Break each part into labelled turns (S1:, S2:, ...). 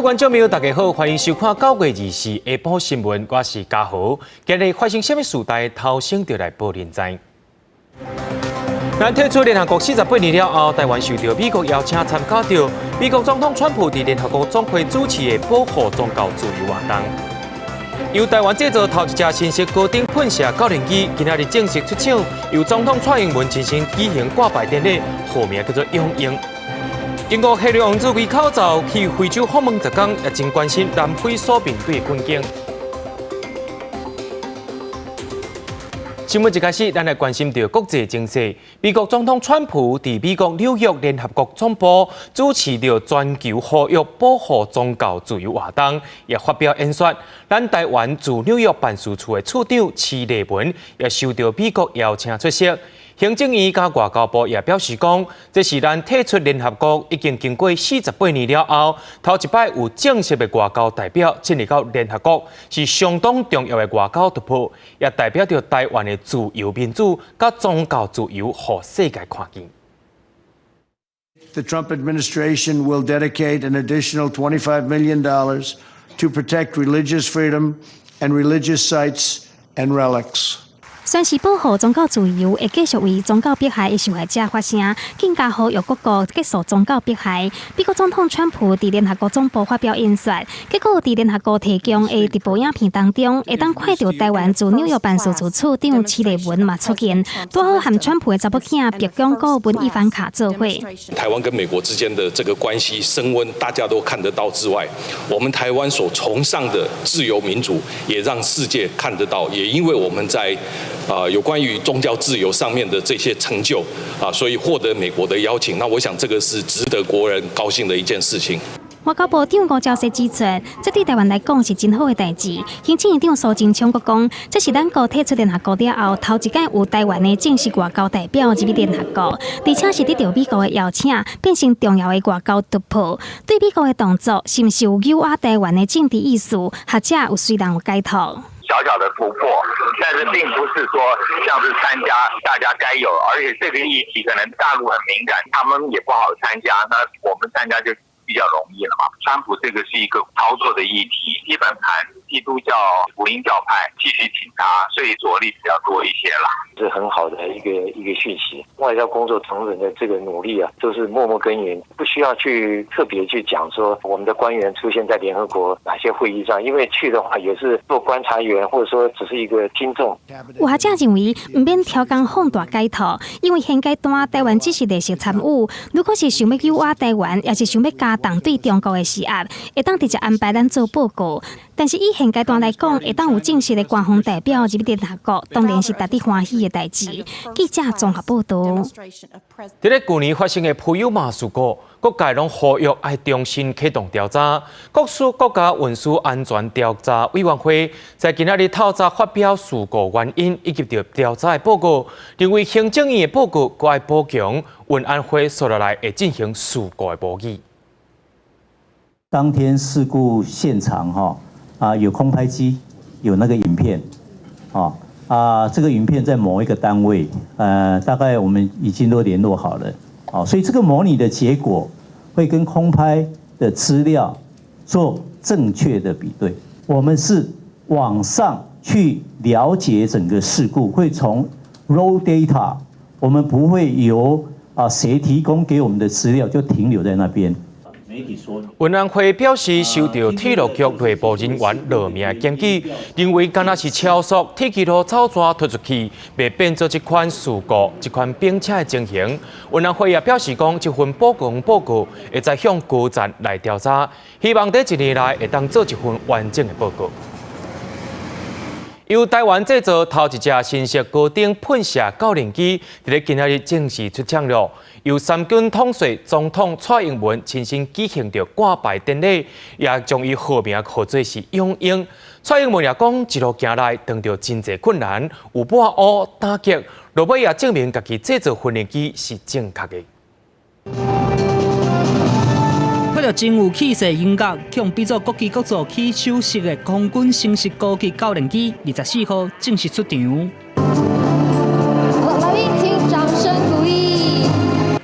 S1: 位觀眾朋友，大家好，歡迎收看9月24下晡新聞，我是嘉豪。今日發生啥物事代，頭先就來報恁知。咱退出聯合國48年了後，台灣受著美國邀請參加著美國總統川普佇聯合國總會主持的保護宗教自由活動。由台灣製造頭一隻新式高頂噴射教練機，今仔日正式出廠，由總統蔡英文親身舉行掛牌典禮，號名叫做勇鷹。英國哈利王子戴口罩去非洲訪問10天，也真關心南非所面對的困境。新聞一開始，咱來關心著國際情勢。美國總統川普佇美國紐約聯合國總部主持著全球呼籲保護宗教自由活動，也發表演說。咱台灣駐紐約辦事處的處長徐麗文也受著美國邀請出席。行政院佮外交部也表示講，這是咱退出聯合國已經經過四十八年了後，頭一擺有正式的外交代表進入到聯合國，是相當重要的外交突破，也代表著台灣的自由民主佮宗教自由，予世界看見。
S2: The Trump administration will dedicate an additional $25 million to protect religious freedom and religious sites and relics.
S3: 宣示保護宗教自由，會繼續為宗教迫害的受害者發聲，更加呼籲各國結束宗教迫害。美國總統川普佇聯合國總部發表演說，結果佇聯合國提供的直播影片當中，會當看著台灣駐紐約辦事處處長徐麗文嘛出現，拄好和川普的查某囝白宮顧問伊凡卡做伙。
S4: 台灣跟美國之間的這個關係升溫，大家都看得到之外，我們台灣所崇尚的自由民主，也讓世界看得到。也因為我們在有關於宗教自由上面的這些成就啊，所以獲得美國的邀請，那我想這個是值得國人高興的一件事情。
S3: 外交部長吳釗燮指出，這對台灣來講是真好的代誌。行政院長蘇貞昌閣講，這是咱國退出聯合國了後，頭一擺有台灣的正式外交代表入去聯合國，而且是得著美國的邀請，變成重要的外交突破。對美國的動作，是毋是有誘壓台灣的政治意思？學者有隨人有解讀。
S5: 小小的突破，但是並不是說像是參加大家該有，而且這個議題可能大陸很敏感，他們也不好參加，那我們參加就比較容易了嘛。川普這個是一個操作的議題，基本盤基督教福音教派繼續挺他，所以着力比較多一些啦。
S6: 是很好的一個訊息。外交工作同仁的這個努力啊，都是默默耕耘，不需要去特別去講說我們的官員出現在聯合國哪些會議上，因為去的話也是做觀察員，或者說只是一個聽眾。
S3: 有學者認為，毋免刁工放大解讀，因為現階段台灣只是例行參與，如果是想欲誘壓台灣，抑是想欲加重對中國的施壓，會當直接安排咱做報告。但是以現階段來講，會當有正式的官方代表入去聯合國，當然是值得歡喜的代誌。記者綜合報導。
S1: 佇咧舊年發生的普悠瑪事故，各界攏呼籲愛重新啟動調查。國家運輸安全調查委員會在今仔日透早發表事故原因以及著調查的報告，認為行政院的報告閣愛補強，運安會紲落來會進行事故的模擬。
S7: 當天事故現場哈啊有空拍機，有那個影片，啊啊這個影片在某一個單位，大概我們已經都聯絡好了，哦，所以這個模擬的結果會跟空拍的資料做正確的比對。我們是往上去了解整個事故，會從 raw data，我們不會由啊誰提供給我們的資料就停留在那邊。
S1: 運安會表示，收到鐵路局內部人員匿名檢舉，認為敢若是超速，鐵支路走逝推出去，袂變做這款事故、這款冰車的情形。運安會也表示講，這份報告報告會再向高層來調查，希望佇一年內會當做一份完整的報告。由台灣製造頭一隻新式高頂噴射教練機，佇咧今仔日正式出廠了。由三軍統帥總統蔡英文親身舉行著掛牌典禮，也將伊號名號做是勇鷹。蔡英文也講，一路行來，遇著真濟困難，有抹烏打擊，落尾也證明家己製造訓練機是正確的。
S8: 配著真有氣勢音樂，共比做國旗國造起手式的空軍新式高級教練機，24號正式出場。
S9: 來賓，請掌聲鼓勵。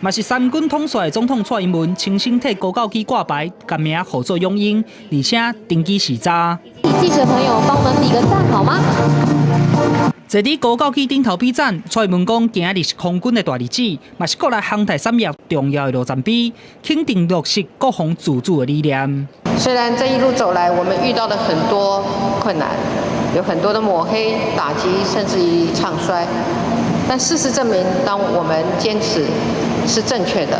S8: 嘛是三軍統帥總統蔡英文親身替高教機掛牌，改名號做勇鷹，而且登機時早。
S9: 記者朋友幫我們比個讚好嗎？
S8: 坐佇高教機頂頭比讚，蔡英文講今日是空軍的大日子，嘛是國內航太產業重要的里程碑，肯定落實國防自主的理念。
S9: 雖然這一路走來，我們遇到了很多困難，有很多的抹黑、打擊，甚至於唱衰，但事實證明，當我們堅持是正確的，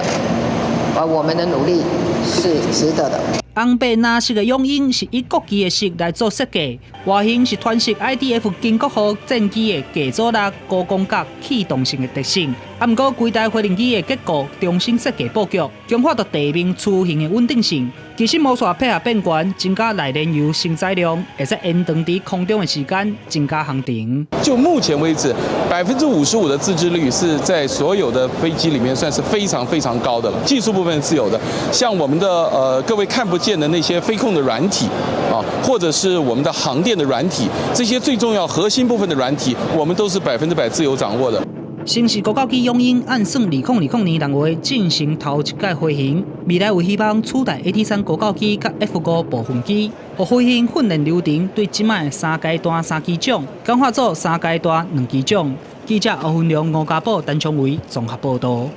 S9: 而我們的努力是值得的。
S8: 紅白藍色的勇鷹是以國旗的色來做設計，外形是傳世 IDF 經國號戰機的機組力高攻角氣動性的特性。啊，毋過規台飛行機的結構重新設計布局，強化著地面雛形的穩定性。其實模組配合變懸，增加內燃油承載量，會使延長佇空中的時間，增加航程。
S10: 就目前為止，55%的自制率是在所有的飛機裡面算是非常非常高的了。技術部分是有的，像我們的各位看不見的那些飛控的軟體啊，或者是我們的航電的軟體，這些最重要核心部分的軟體，我們都是100%自由掌握的。
S8: 新式高教機勇鷹按算2020年6月進行頭一擺飛行，未來有希望取代 AT-3高教機佮 F-5部分機，予飛行訓練流程對這擺的三階段三機種簡化做三階段兩機種。記者歐雲良、吳家寶、陳昌維綜合報導。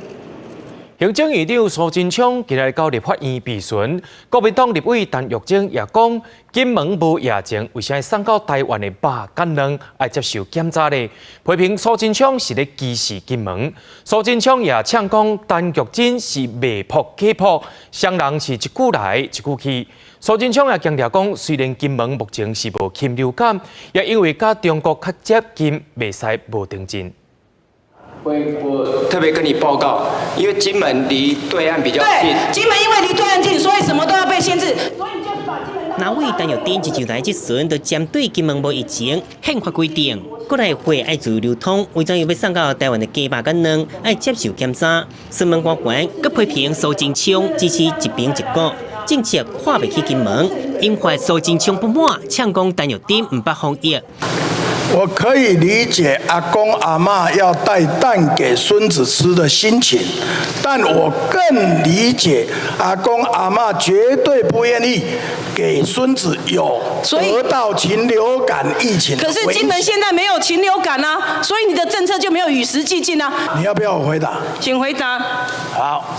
S1: 行政院長蘇貞昌今日到立法院備詢，國民黨立委陳玉珍也講，金門無疫情，為啥送到台灣的肉佮卵愛接受檢查呢？批評蘇貞昌是咧歧視金門。蘇貞昌也嗆講，陳玉珍是賣噗假噗，雙人是一句來一句去。蘇貞昌也強調講，雖然金門目前是無禽流感，也因為佮中國較接近，袂使無定真。
S11: 我特別跟你報告，因為金門離對岸比較近。
S12: 對，金門因為離對岸近，所以什麼都要被限制。
S13: 藍委陳玉珍一上台質詢，就針對金門無疫情，憲法規定，國內貨愛自由流通，為怎樣欲送到台灣的雞肉佮卵愛接受檢查？詢問官員，閣批評蘇貞昌支持一邊一國政策，看袂起金門，引發蘇貞昌不滿，嗆講陳玉珍毋捌防疫。
S14: 我可以理解阿公阿嬤要帶蛋給孫子吃的心情，但我更理解阿公阿嬤絕對不願意給孫子有得到禽流感疫情。
S12: 可是金門現在沒有禽流感啊，所以你的政策就沒有與時俱進啊。
S14: 你要不要我回答？
S12: 請回答。
S14: 好，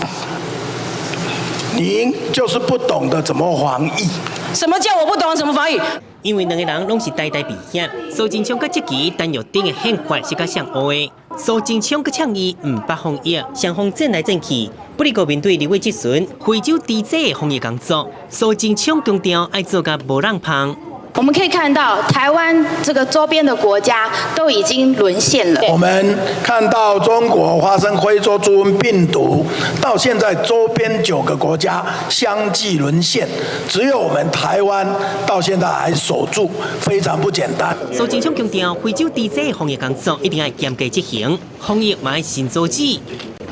S14: 您就是不懂得怎麼防疫。
S12: 什麼叫我不懂怎麼防疫？
S13: 因為兩个人攏是台台鼻兄，蘇貞昌閣質疑陳玉珍的憲法是較像烏的，蘇貞昌閣嗆伊毋捌防疫，雙方戰來戰去。不過面對立委質詢，非洲豬瘟的防疫工作，蘇貞昌強調愛做甲無人芳。
S15: 我們可以看到，台灣這個周邊的國家都已經淪陷了。
S14: 我們看到中國發生非洲豬瘟病毒，到現在周邊9個國家相繼淪陷，只有我們台灣到現在還守住，非常不簡單。
S13: 蘇貞昌強調，非洲豬瘟的防疫工作一定愛嚴格執行，防疫嘛愛新宗旨。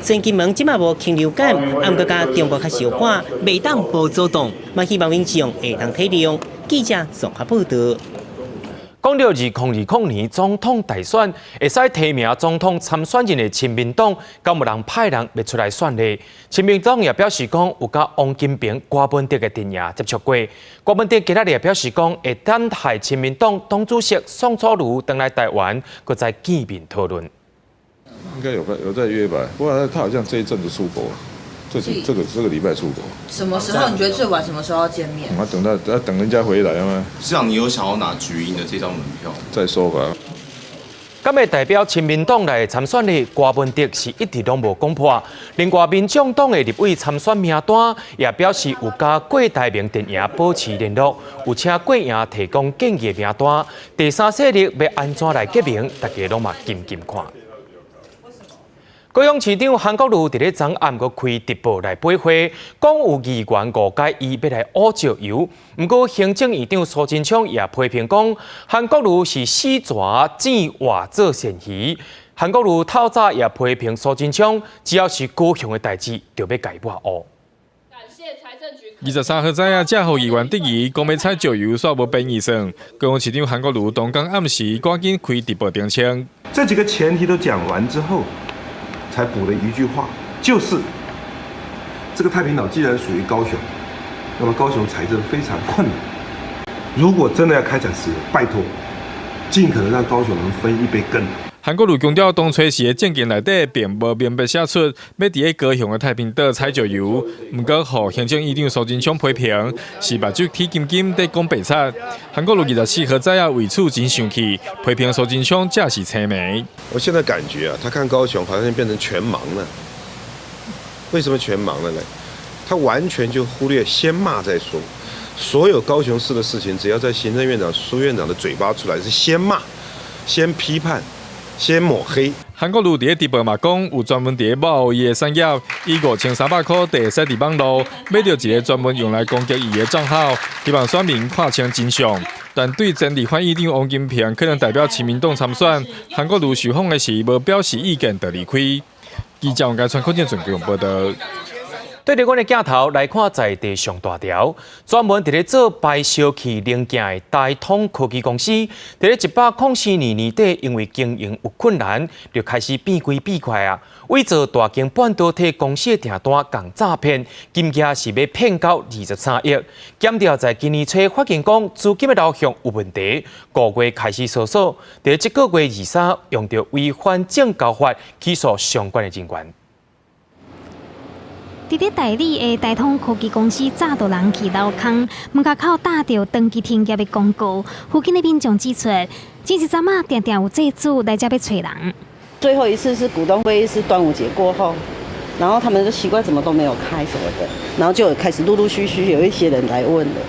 S13: 雖然金門這馬無禽流感，毋過佮中國較相倚，袂當無主動，嘛希望民眾會當體諒。記者綜合報導。
S1: 講到2020年總統大選，會使提名總統參選人的親民黨，敢有人派人欲出來選呢？親民黨也表示講，有佮王金平、郭文德的陣營接觸過。郭文德今仔日也表示講，會等待親民黨黨主席宋楚瑜轉來台灣，閣再見面討論。
S16: 應該有個有在約吧？不過他好像這一陣子出國。這個禮拜出國。
S17: 什麼時候？你覺得最晚什麼時候要見面？
S16: 我等到要等人家回來啊嘛。
S18: 市長，你有想要拿橘英的這張門票？
S16: 再說吧。
S1: 敢會代表親民黨來參選的郭文德是一直攏無講破。另外，民眾黨的立委參選名單也表示有佮郭台銘陣營保持聯絡，有請郭營提供建議名單。第三勢力欲按怎來結盟，大家攏嘛緊緊看。高雄市長韓國瑜佇咧昨暗閣開直播來配話，講有議員誤解伊欲來烏石油。毋過行政院長蘇貞昌也批評講，韓國瑜是死蛇剪活做鱔魚。韓國瑜透早也批評蘇貞昌，只要是高雄的代誌，就欲共伊抹烏。
S19: 23號早啊，正予議員質疑，講欲採石油煞無編預算。高雄市長韓國瑜當工暗時趕緊開直播澄清。
S20: 這幾個前提都講完之後，才補了一句話，就是這個太平島既然屬於高雄，那麼高雄財政非常困難。如果真的要開採石油，拜託，盡可能讓高雄能分一杯羹。
S19: 韓國瑜強調，當初時的政見內底並無明白寫出欲佇咧高雄的太平島採石油，毋過予行政院長蘇貞昌批評是目睭鐵金金佇講白賊。韓國瑜24號早仔為此真生氣，批評蘇貞昌這是青盲。
S20: 我現在感覺啊，他看高雄好像變成全盲了。為什麼全盲了呢？他完全就忽略先罵再說。所有高雄市的事情，只要在行政院長蘇院長的嘴巴出來，是先罵、先批判、先抹黑。
S19: 韓國瑜佇咧直播嘛講，有專門佇咧幕後伊的產業，以5300塊地設佇網路買著一个專門用來攻擊伊的帳號，希望選民看清真相。但對前立法院長王金平可能代表親民黨參選，韓國瑜受訪的時無表示意見，就離開。記者王家川、柯建俊報道。
S1: 對著阮的鏡頭來看，在地上大條，專門佇咧做排燒氣零件的台通科技公司，佇咧104年年底，因為經營有困難，就開始變規變怪啊！偽造大間半導體公司的訂單，共詐騙，金額是欲騙到23億。檢調在今年初發現講資金的流向有問題，5月開始搜索，佇咧這個月23用著違反證交法起訴相關的人員。
S3: 佇咧代理的台通科技公司詐著人去樓空，門跤口貼著長期停業的公告。附近的民眾指出，這一陣仔定定有債主來遮欲揣人。
S21: 最後一次是股東會議是端午節過後，然後他們就奇怪怎麼都沒有開什麼的，然後就開始陸陸續續有一些人來問了，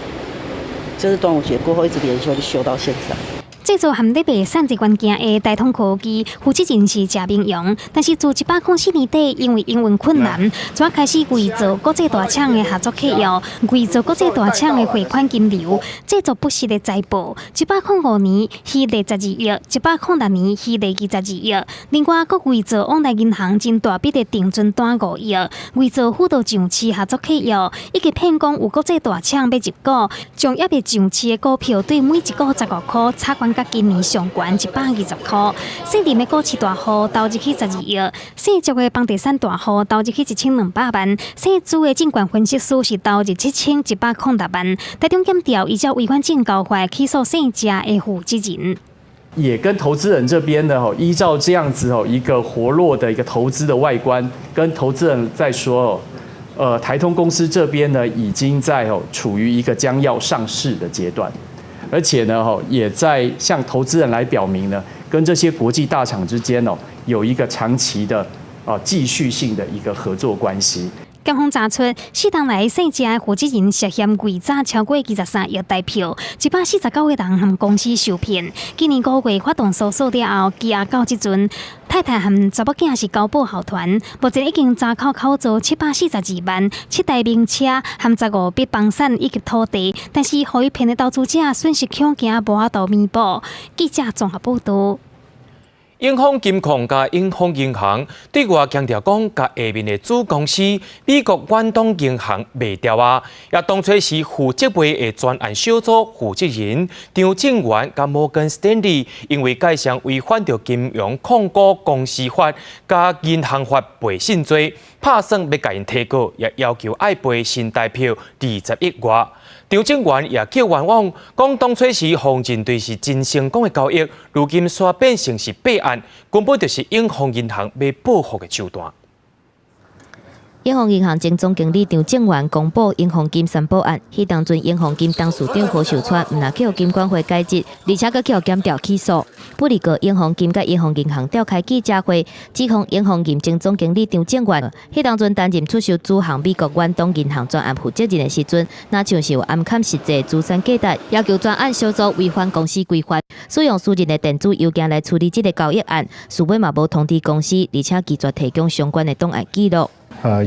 S21: 就是端午節過後一直連休就休到現在。
S3: 製造含咧賣散熱元件的台通科技負責人是謝明陽，但是自104年底因為營運困難，就開始偽造國際大廠的合作契約，偽造國際大廠的匯款金流，製造不實的財報。105年虛列12億，106年虛列22億，另外閣偽造往來銀行真大筆的定存單5億，偽造輔導上市合作契約，以及騙講有國際大廠欲入股，將猶未上市的股票對每一股15箍炒懸到今年上懸120塊，姓林的股市大戶投入去12億，姓祝的房地產大戶投入去1200萬，姓朱的證券分析師是投入7106萬。台中檢調依照違反證交法起訴姓謝的負責人。
S22: 也跟投資人這邊呢，依照這樣子哦一個活絡的一個投資的外觀，跟投資人在說哦，台通公司這邊呢已經在哦處於一個將要上市的階段。而且呢，也在向投資人來表明呢，跟這些國際大廠之間哦，有一個長期的啊繼續性的一個合作關係。
S3: 檢方查出，4冬來姓謝的負責人涉嫌偽詐超過23億台票，149個人和公司受騙。今年5月發動搜索了後，羈押到這陣，太太和查某囝是交保候傳，目前已經查扣扣做742萬、7台名車和15筆房產以及土地，但是予伊騙的投資者損失恐驚無法度彌補。記者綜合報導。
S1: 永豐金控佮永豐銀行對外強調講，共下面的子公司美國遠東銀行賣掉啊，也當初時負責賣的專案小組負責人張正元佮摩根士丹利，因為蓋上違反著金融控股公司法佮銀行法背信罪，拍算欲共𪜶提告，也要求愛賠新台票20億外。張正元也叫冤枉，講當初時予認定是真成功的交易，如今煞變成是弊案，根本就是永豐銀行欲報復的手段。
S23: 永豐銀行前總經理張正元公布永豐金三寶案，彼當陣永豐金董事長何壽川毋但去予金管會解職，而且閣去予檢調起訴。不過永豐金佮永豐銀行召開記者會，指控永豐金前總經理張正元，彼當陣擔任出售子行美國遠東銀行專案負責人的時陣，若像是有暗崁實際資產價值，要求專案小組違反公司規範，使用私人的電子郵件來處理這个交易案，事尾嘛無通知公司，而且拒絕提供相關的檔案記錄。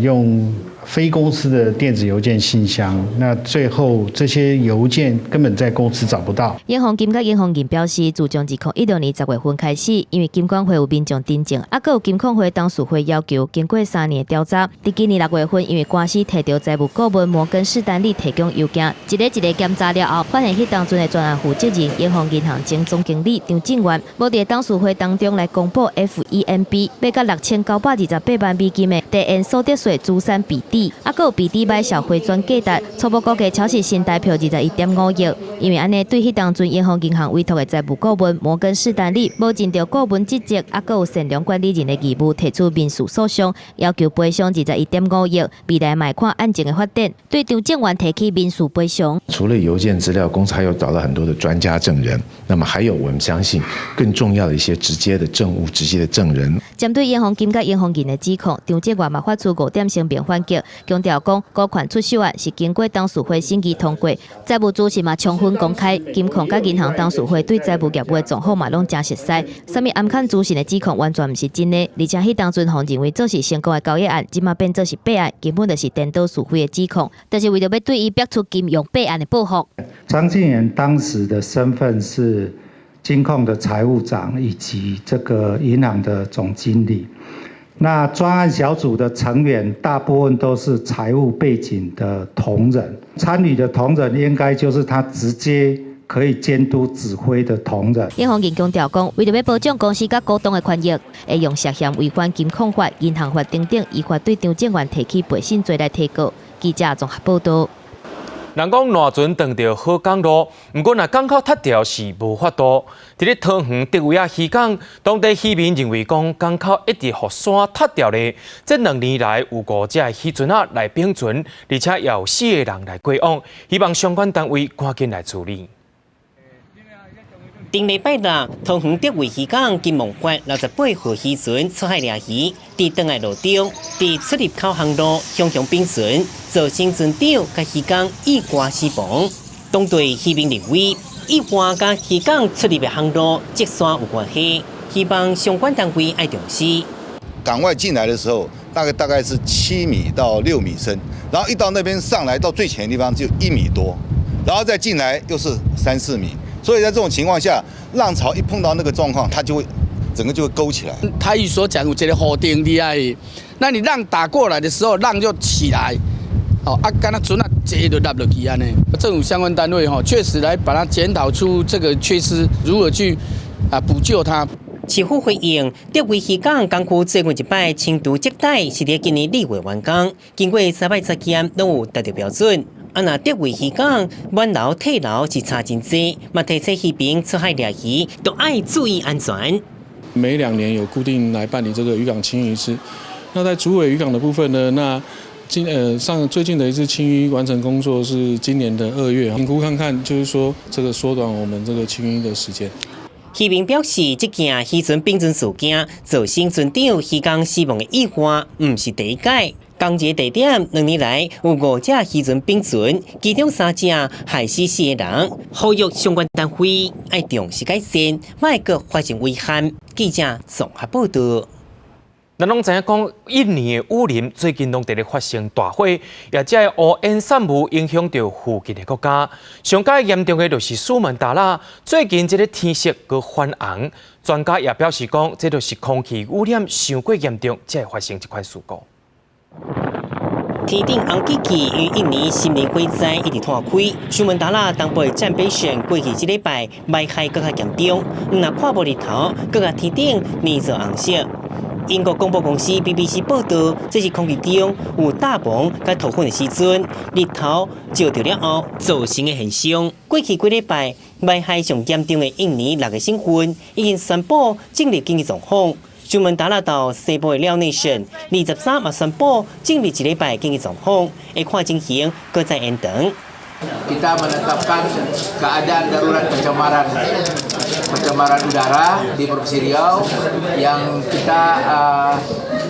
S2: 用非公司的電子郵件信箱，那最後這些郵件根本在公司找不到。
S23: 永豐金佮永豐銀表示，自從2016年10月份開始，因為金管會有民眾陳情，啊，閣有金控會董事會要求，經過3年的調查，佇今年6月份，因為官司提著財務顧問摩根士丹利提供郵件，一个一个檢查了後，發現彼當陣的專案負責人永豐銀行前總經理張正源，無佇董事會當中來公布 FEMB 買甲6928萬美金的遞延所得稅資產備抵，啊，閣有備抵買銷回轉價值，初步估計超過新台票21.5億。因為按呢，對彼當陣永豐銀行委託的財務顧問摩根士丹利，無盡著顧問職責，啊，閣有善良管理人的義務，提出民事訴訟，要求賠償21.5億。未來嘛會看案情的發展，對張正源提起民事賠償。
S4: 除了郵件資料，公司還有找到很多的專家證人，那麼還有我們相信更重要的一些直接的證物、直接的證人。
S23: 針對永豐金佮永豐銀的指控，張正源嘛發出五點聲明反擊，強調講股權出售案是經過董事會審議通過，財務資訊嘛充分公開，金控佮銀行董事會對財務業務的狀況嘛攏誠熟悉，啥物暗崁資訊的指控完全毋是真的，而且彼當陣予認為做是成功的交易案，這馬變做是弊案，根本就是顛倒是非的指控，就是為著欲對伊逼出金融弊案的報復。
S5: 張靜源當時的身份是金控的財務長以及這個銀行的總經理。那專案小組的成員大部分都是財務背景的同仁，參與的同仁應該就是他直接可以監督指揮的同仁。
S23: 永豐銀強調講，為著欲保障公司佮股東的權益，會用涉嫌違反金控法、銀行法等等，依法對張正源提起背信罪來提告。記者綜合報道。
S1: 人講爛船撞著好港路，毋過若港口塌掉是無法度。佇咧桃園竹圍仔漁港，當地漁民認為講港口一直予山塌掉咧。這2年來有五隻漁船仔來並船，而且也有四个人來過往，希望相關單位趕緊來處理。
S13: 頂禮拜六，桃園竹圍漁港金夢發68號漁船出海掠魚，佇轉來路中，佇出入口航路向向並船，造成船長佮漁工意外死亡。當地漁民認為，意外佮漁港出入的航路積沙有關係，希望相關單位愛重視。
S24: 港外進來的時候，大概是7米到6米深，然後一到那邊上來到最淺的地方就1米多，然後再進來又是3、4米。所以在這種情況下，浪潮一碰到那個狀況，它就會整個就會勾起來。
S25: 台語所講有一個雨頂佇遐，那你浪打過來的時候，浪就起來，哦啊，敢若船仔坐就落落去按呢。政府相關單位吼，確實來把它檢討出這個缺失，如何去補救它。
S13: 市府回應，竹圍漁港港區最近一擺清除積袋是佇今年2月完工，經過三擺查驗，攏有達到標準。啊，若竹圍漁港滿流退流是差真濟，嘛提醒漁民出海掠魚都愛注意安全。
S10: 每2年有固定來辦理這個漁港清淤一次。那在竹圍漁港的部分呢？那今上最近的一次清淤完成工作是今年的2月，評估看看，就是說這個縮短我們這個清淤的時間。
S13: 漁民表示，這件漁船並船事件造成船長漁工死亡的意外，毋是第一擺。仝一個地點，2年來有五隻漁船並船，其中三隻害死四个人。呼籲相關單位愛重視改善，莫閣發生遺憾。記者綜合報道。
S1: 咱攏知影講，印尼的雨林最近攏佇咧發生大火，也這个烏煙散霧影響著附近的國家。上蓋嚴重的就是蘇門答臘，最近這个天色閣反紅，專家也表示講，這就是空氣污染傷過嚴重，才會發生這款事故。
S13: 天頂紅機器與印尼森林火災一直拖開，蘇門答臘東部的占碑省過去這禮拜霾害閣較嚴重，毋若看無日頭，閣共天頂變做紅色。英國廣播公司 BBC 報道，這是空氣中有大硼佮塗粉的時陣，日頭照著了後造成的現象。過去幾禮拜，霾害上嚴重的印尼六個省份已經宣布進入緊急狀況。蘇門答臘島西部的遼內省，23嘛宣布進入一禮拜緊急狀況，會看情形閣再延長。
S26: Kita menetapkan keadaan darurat pencemaran pencemaran udara di Provinsi Riau yang kita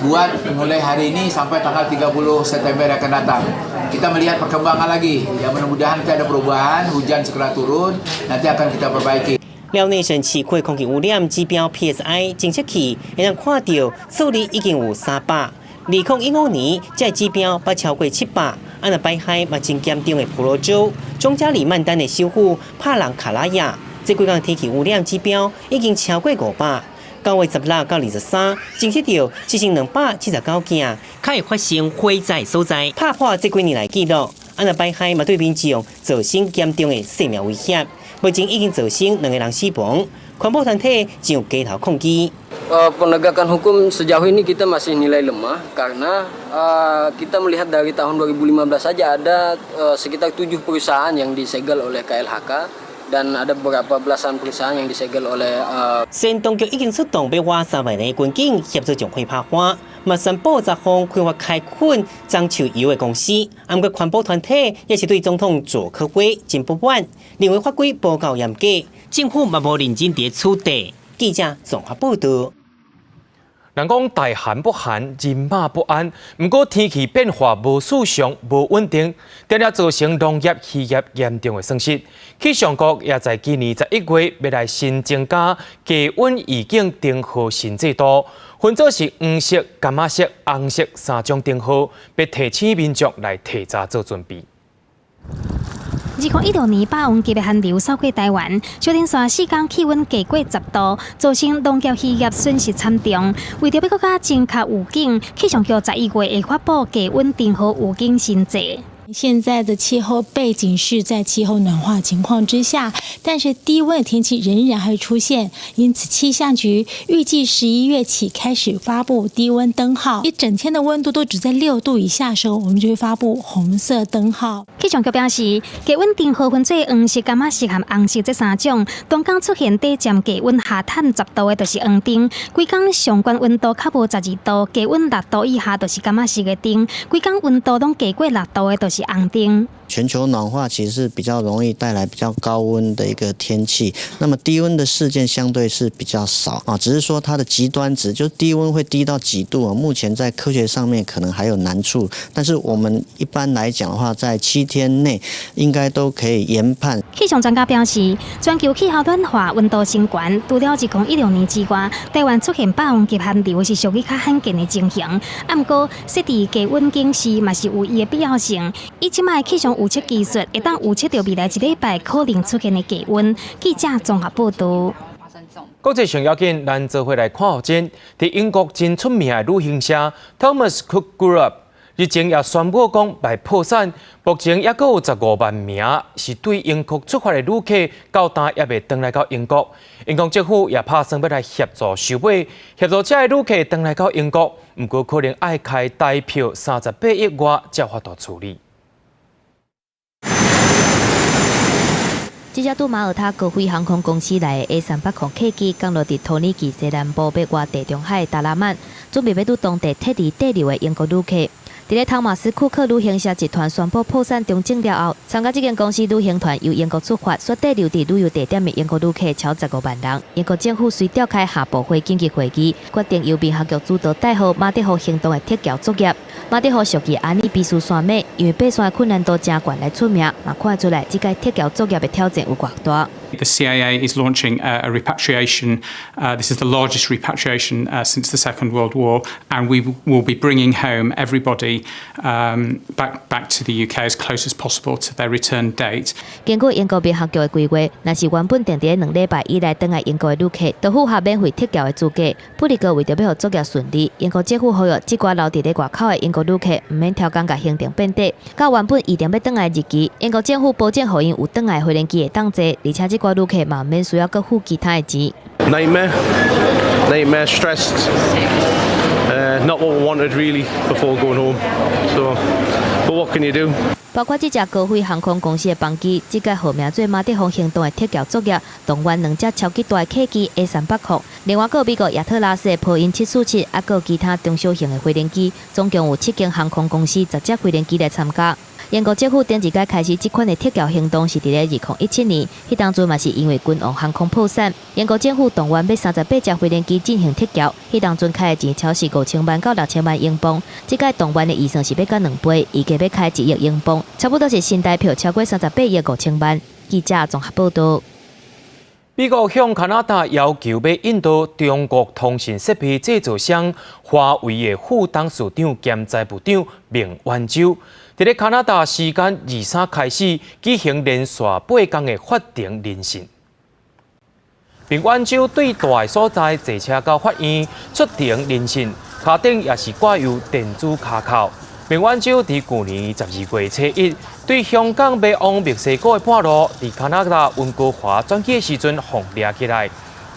S26: buat mulai hari ini sampai tanggal 30 September yang akan datang. Kita melihat perkembangan lagi, ya mudah-mudahan nanti ada perubahan, hujan segera turun, nanti akan kita perbaiki.
S13: 遼內省市區空氣污染指標 PSI 偵測器會當看著數字已經有300。2015年，這指標捌超過700，啊若擺害嘛真嚴重的婆羅洲，中加里曼丹的首府帕朗卡拉亞，這幾工天氣污染指標已經超過500。9月16到23，偵測著7279件，較會發生火災所在，拍破這幾年來紀錄。啊若擺害嘛對民眾造成嚴重的生命威脅，目前已經造成兩個人死亡。環保團體上街頭抗議。
S6: Penegakan hukum sejauh ini kita masih nilai lemah karena kita melihat dari tahun 2015 saja ada sekitar tujuh perusahaan yang disegel oleh KLHK dan ada beberapa belasan perusahaan yang disegel oleh
S13: 縣當局已經出動欲挖3萬个軍警協助將火拍花，嘛宣布十項開發開墾樟樹油的公司。啊，毋過環保團體也是對總統卓科威真不滿，認為法規無夠嚴格，政府嘛無認真佇取締。記者綜合報道。
S1: 人講大寒不寒，人馬不安。毋過天氣變化無序常、無穩定，定定造成農業、漁業嚴重的損失。氣象局也在今年11月欲來新增加低溫預警燈號新制度，分做是黃色、柑仔色、紅色三種燈號，欲提醒民眾來提早做準備。
S3: 2016年霸王級的寒流掃過台灣，小連續4工氣溫低過10度，造成農業漁業損失慘重。為著欲閣較精確預警，氣象局11月會發布低溫燈號預警新制。
S7: 現在的氣候背景是在氣候暖化情況之下，但是低溫的天氣仍然會出現，因此氣象局預計11月起開始發布低溫燈號，一整天的溫度都只在6度以下的時候，我們就會發布紅色燈號。
S3: 氣象局表示，低溫燈號分做黃色、柑仔色和紅色這三種，當工出現短暫低溫下探10度的，就是黃燈；規工上懸溫度較無12度，低溫6度以下，就是柑仔色的燈；規工溫度攏低過6度的，就是紅燈。
S8: 全球暖化其實是比較容易帶來比較高溫的一個天氣，那麼低溫的事件相對是比較少啊，只是說它的極端值，就低溫會低到幾度啊？目前在科學上面可能還有難處，但是我們一般來講的話，在7天內應該都可以研判。
S3: 氣象專家表示，全球氣候暖化、溫度升懸，除了2016年之外，台灣出現霸王級寒流是屬於較罕見的情形。啊，毋過設置低溫警示嘛是有伊的必要性。以這擺氣象預測技術，會當預測著未來一禮拜可能出現的低溫。記者綜合報導。
S1: 國際上要緊，咱做伙來看予真，佇英國真出名的旅行社 Thomas Cook Group 日前也宣布講欲破產，目前猶閣有15萬名是對英國出發的旅客，到今猶未轉來到英國。英國政府也拍算欲來協助收尾，協助這些旅客轉來到英國，毋過可能愛開台票38億外才有法度處理。
S23: 這架對馬耳他高飛航空公司來的 A380客機降落佇土耳其西南部欲外地中海達拉曼，準備欲佇當地撤離滯留的英國旅客。佇咧湯馬斯庫克旅行社集團宣布破產重整了後，參加這間公司旅行團由英國出發，煞滯留佇旅遊地點的英國旅客超15萬人。英國政府隨召開下部會緊急會議，決定由民航局主導代號馬德號行動的撤僑作業。馬德號屬於阿爾卑斯山脈，因為爬山的困難度誠懸來出名，嘛看出來這擺撤僑作業的挑戰有偌大。
S9: The CAA is launching a repatriation. This is the largest repatriation since the Second World War, and we will be bringing home everybody back to the UK as close as possible to their return date.
S23: 根據英國民航局的規劃，若是原本定佇2禮拜以內轉來英國的旅客，都符合免費撤僑的資格。不過為著欲予作業順利，英國政府呼籲這寡留佇咧外口的英國旅客，毋免刁工共行程變短，到原本預定欲轉來的日期，英國政府保證予𪜶有轉來飛行機會當坐，而且這寡旅客嘛毋免需要閣付其他的錢。
S11: Nightmare, nightmare, stressed. Not what we wanted really before going home. So, but what can you do?
S23: 包括這架高飛航空公司的班機，這擺號名做馬德號行動的撤僑作業，動員兩架超級大的客機 A380，另外閣有美國亞特拉斯的波音747，猶閣有其他中小型的飛行機，總共有七間航空公司10架飛行機來參加。英國政府頂一擺開始這款的撤僑行動是佇咧2017年，彼當陣嘛是因為君王航空破產，英國政府動員欲38架飛行機進行撤僑，彼當陣開的錢超是5000萬到6000萬英鎊，這擺動員的預算是欲閣2倍，預計欲開1億英鎊，差不多是新台票超過38億5千萬。記者綜合報導。
S1: 美國向加拿大要求欲引渡中國通訊設備製造商華為的副董事長兼財務長孟晚舟，佇咧加拿大時間23開始舉行連續8工的法庭聆訊。孟晚舟對蹛的所在坐車到法院出庭聆訊，跤頂也是掛有電子跤銬。孟晚舟佇舊年12月初1對香港欲往墨西哥的半路，佇加拿大溫哥華轉機的時陣，予掠起來。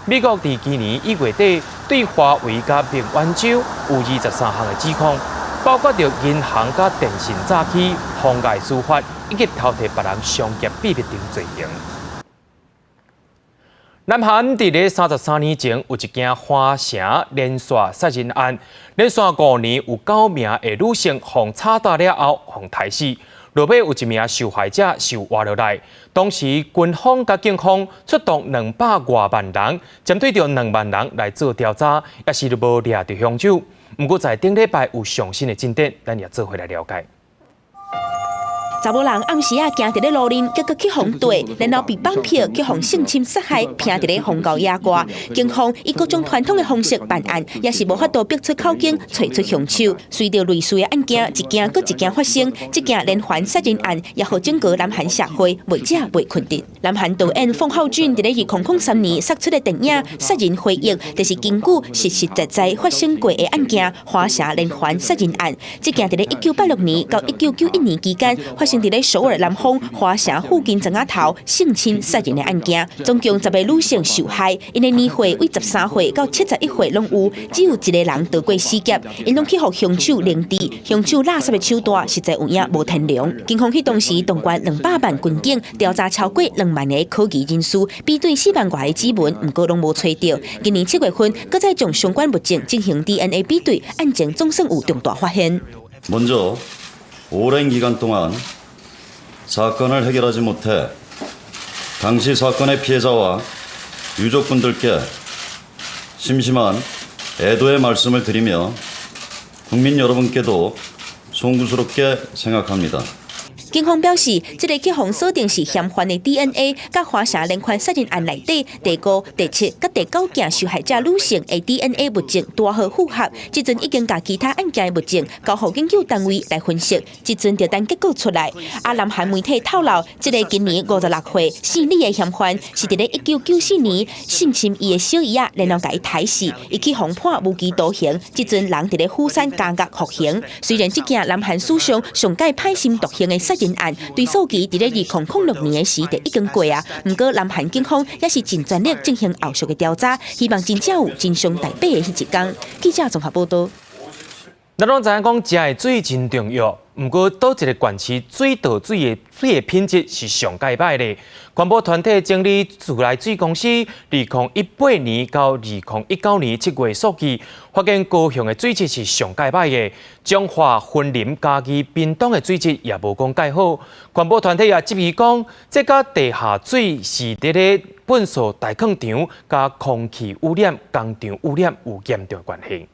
S1: 美國佇今年1月底對華為佮孟晚舟有23項的指控，包括著銀行佮電信詐欺、妨礙司法以及偷提別人商業秘密等罪行。南韓佇咧33年前有一件華城連續殺人案，連續5年有9名的女性予插刀了後予刣死，落尾有一名受害者受活落來。當時軍方佮警方出動200外萬人，針對著2萬人來做調查，也是無掠著兇手。毋過在頂禮拜有上新的進展，咱也做伙來了解。
S12: 查某人暗時仔行佇咧路面，結果去予綴，然後被綁票去予性侵殺害，拚佇咧荒郊野外。警方以各種傳統的方式辦案，也是無法度逼出口供，揣出兇手。隨著類似的案件一件閣一件發生，這件連環殺人案也予整個南韓社會袂食袂睏得。南韓導演奉孝俊佇咧2003年釋出的電影《殺人回憶》，就是根據實實在在發生過的案件——華城連環殺人案。這件佇咧1986年到1991年期間發生佇咧首爾南方華城附近庄仔頭性侵殺人的案件，總共10個女性受害，𪜶的年歲為13歲到71歲攏有，只有一個人逃過死劫，𪜶攏去予兇手凌遲，兇手勒索的手段實在有影無天良。警方彼當時動員200萬軍警調查超過2萬個可疑人士，比對4萬外個指紋，毋過攏無揣著。今年7月份，閣再將相關物證進行 DNA 比對，案情總算有重大發現。
S14: 먼저 오랜 기간 동안 사건을 해결하지 못해 당시 사건의 피해자와 유족분들께 심심한 애도의 말씀을 드리며 국민 여러분께도 송구스럽게 생각합니다.
S12: 警方表示，這个去予鎖定是嫌犯的 DNA，佮華城連環殺人案內底第五、第七、佮第九件受害者女性的 DNA 物證拄好符合，這陣已經共其他案件的物證交予研究單位來分析，這陣就等結果出來。啊，南韓媒體透露，這个今年56歲姓李的嫌犯是佇咧1994年性侵伊的小姨仔，然後共伊刣死，伊去予判無期徒刑，這陣人佇咧釜山監獄服刑。雖然這件南韓史上上蓋歹心毒刑的殺人案，追訴期佇咧2006年的時就已經過啊，毋過南韓警方也是盡全力進行後續的調查，希望真正有真相大白的彼一天。記者綜合報道。
S1: 咱攏知影講，食的水真重要。毋過，佗一个縣市水道水的水的品質是上蓋䆀的。環保團體整理自來水公司2018年到2019年7月數據，發現高雄的水質是上蓋䆀的，彰化、雲林、嘉義、屏東的水質也無講蓋好。環保團體也質疑講，這佮地下水是佇咧糞掃大囥場、佮空氣污染、工廠污染有嚴重關係。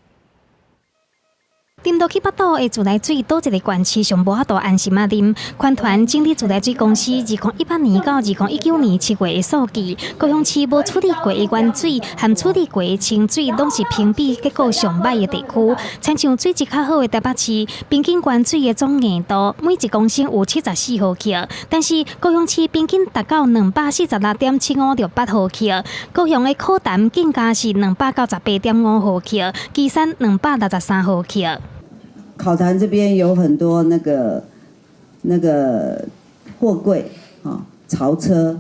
S3: 沉落去腹肚的自來水，佗一个縣市上無法度安心仔啉。環團整理自來水公司2018年到2019年7月的數據，高雄市無處理過的原水和處理過的清水，攏是評比結果上䆀的地區。親像水質較好的台北市，平均原水的總硬度每一公升有74毫克，但是高雄市平均達到246.7568毫克。高雄的洘潭更加是298.5毫克，旗山263毫克。
S15: 考潭這邊有很多那個貨櫃啊，槽車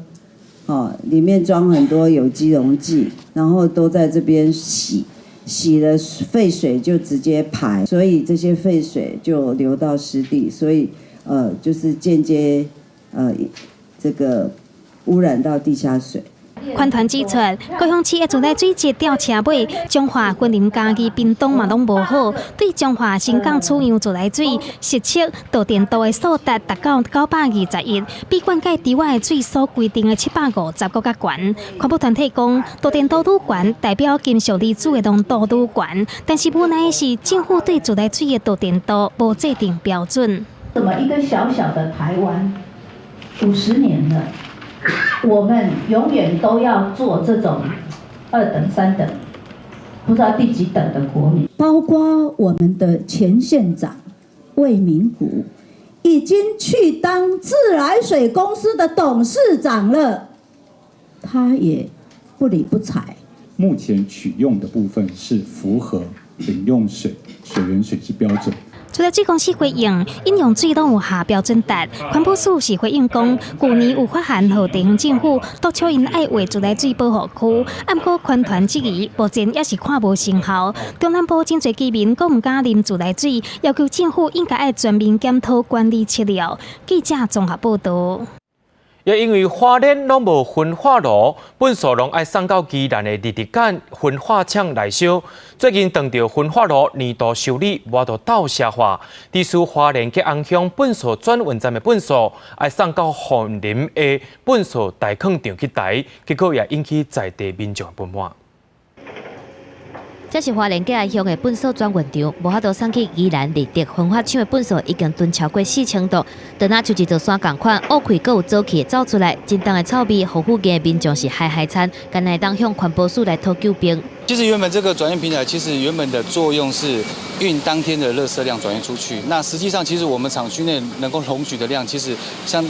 S15: 啊，裡面裝很多有機溶劑，然後都在這邊洗，洗了廢水就直接排，所以這些廢水就流到濕地，所以就是間接這個污染到地下水。
S3: 環團指出，高雄市的自來水質吊車尾，彰化、雲林、嘉義、屏東嘛攏無好。對彰化新港取樣自來水，實測導電度的數值達到921，比灌溉池仔的水所規定的750閣較懸。環保團體講，導電度愈懸，代表金屬離子的濃度愈懸。但是無奈的是，政府對自來水的導電度無制定標準。
S16: 怎麼一個小小的台灣，50年了？我們永遠都要做這種二等、三等，不知道第幾等的國民。包括我們的前縣長魏明谷，已經去當自來水公司的董事長了，他也不理不睬。
S17: 目前取用的部分是符合飲用水水源水質標準。
S3: 自來水公司回應，飲用水攏有合標準值。環保署是回應講，舊年有發函予地方政府，督促𪜶愛劃自來水保護區。毋過環團質疑，目前猶是看無成效。中南部真濟居民閣毋敢啉自來水，要求政府應該愛全面檢討管理策略。記者綜合報導。
S1: 也因為花蓮攏無焚化爐，糞埽攏愛送到宜蘭的立德間焚化廠來燒。最近當著焚化爐年度修理，無法度鬥消化，致使花蓮吉安鄉糞埽轉運站的糞埽愛送到鳳林的糞埽代囥場去抬，結果也引起在地民眾不滿。
S23: 這是花蓮吉安鄉的糞埽轉運場，無法度送去宜蘭立德焚化廠的糞埽已經囤超過4000噸，就若像一座山仝款，烏氣閣有濁氣走出來，真重的臭味，予附近的民眾是嗨嗨慘，干焦會當向環保署來討救兵。
S18: 其實原本這個轉運平台，其實原本的作用是運當天的垃圾量轉運出去。那實際上，其實我們廠區內能夠容許的量，其實像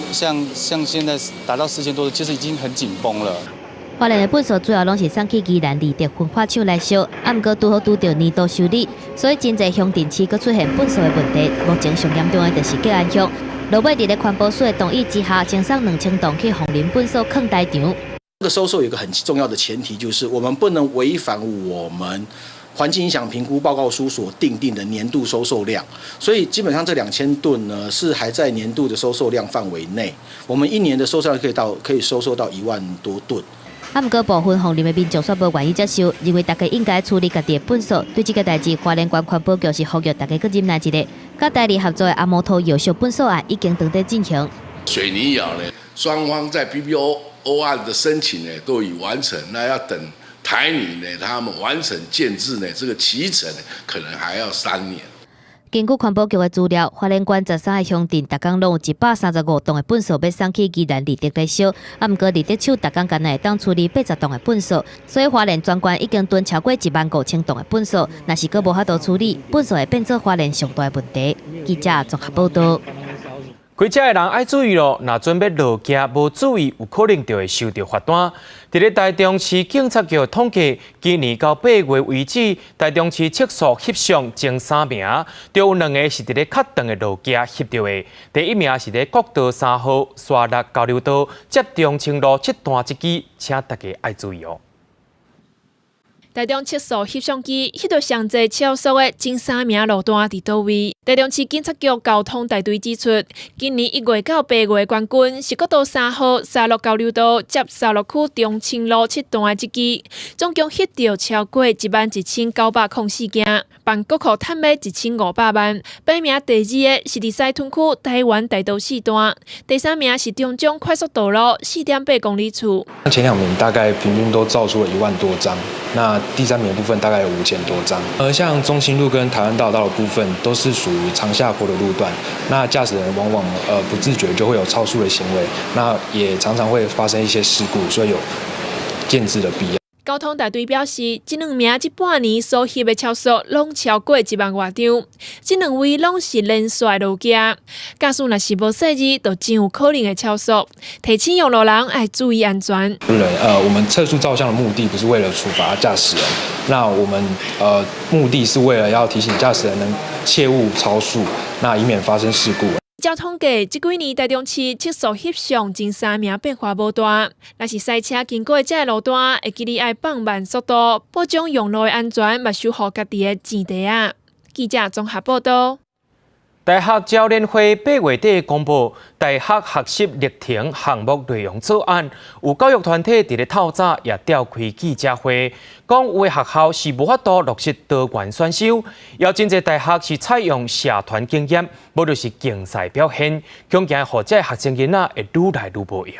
S18: 現在達到4000多，其實已經很緊繃了。
S23: 花蓮的糞埽主要攏是送去宜蘭立德焚化廠來燒，啊，毋過拄好拄著年度修理，所以真濟鄉鎮市閣出現糞埽的問題。目前上嚴重的就是吉安鄉。落尾佇咧環保署的同意之下，先送2000噸去鳳林糞埽囥台場。
S19: 這個收受有一個很重要的前提，就是我們不能違反我們環境影響評估報告書所訂定的年度收受量，所以基本上這2000噸呢是還在年度的收受量範圍內。我們一年的收受量可以收受到1萬多噸。
S23: 啊，毋過部分鳳林的民眾煞無願意接受，認為大家應該處理家己的糞埽。對這個代誌，花蓮縣環保局是呼籲大家閣忍耐一下。佮台里合作的阿摩托窯燒糞埽案已經正佇進行。
S22: 水泥窯呢，雙方在 PBO 案的申請呢都已完成，那要等台泥呢他們完成建置呢，這個期程可能還要3年。
S23: 根據環保局的資料，花蓮縣13個鄉鎮，逐工攏有135噸的糞埽欲送去宜蘭立德來燒。啊，毋過立德廠逐工干焦會當處理80噸的糞埽，所以花蓮全縣已經囤超過15,000噸的糞埽。若是閣無法度處理，糞埽會變做花蓮上大的問題。記者綜合報導。
S1: 開車的人愛注意囉，若準備落機無注意，有可能就會收著罰單。佇咧台中市警察局統計，今年到8月為止，台中市測速翕相前三名，就有兩个是佇咧較長的路徑翕著的。第一名是佇國道3號沙鹿交流道接中清路這段這支，請大家愛注意哦。
S20: 台中測速翕相機翕著上濟超速的前三名路段佇佗位？台中市警察局交通大隊指出，今年1月到8月冠軍是國道3號沙鹿交流道接沙鹿區中清路七段的這支，總共翕著超過11,904件，辦國庫趁欲1500萬。排名第二的是佇西屯區台灣大道四段，第三名是中彰快速道路4.8公里處。
S21: 前兩名大概平均都照出了1萬多張，那第三名的部分大概有5000多張。而像中清路跟台灣大道的部分，都是屬於長下坡的路段，那駕駛人往往不自覺就會有超速的行為，那也常常會發生一些事故，所以有建置的必要。
S20: 交通大隊表示，這兩名這半年所翕的超速攏超過1萬外張，這兩位攏是連續路駕，駕駛若是無細膩，就真有可能會超速。提醒用路人愛注意安全。
S21: 我們測速照相的目的不是為了處罰駕駛人，那我們目的是為了要提醒駕駛人能切勿超速，那以免發生事故。
S20: 照統計，這幾年台中市測速翕相前三名變化無大。若是賽車經過這个路段，會記得愛放慢速度，保障用路的安全，嘛守護家己的錢袋仔。記者綜合報導。
S1: 大學招聯會8月底公布大學學習歷程項目內容草案，有教育團體佇咧透早也召開記者會，講有的學校是無法度落實多元選修，有真濟大學是採用社團經驗，無就是競賽表現，恐驚予這學生囡仔會愈來愈無閒。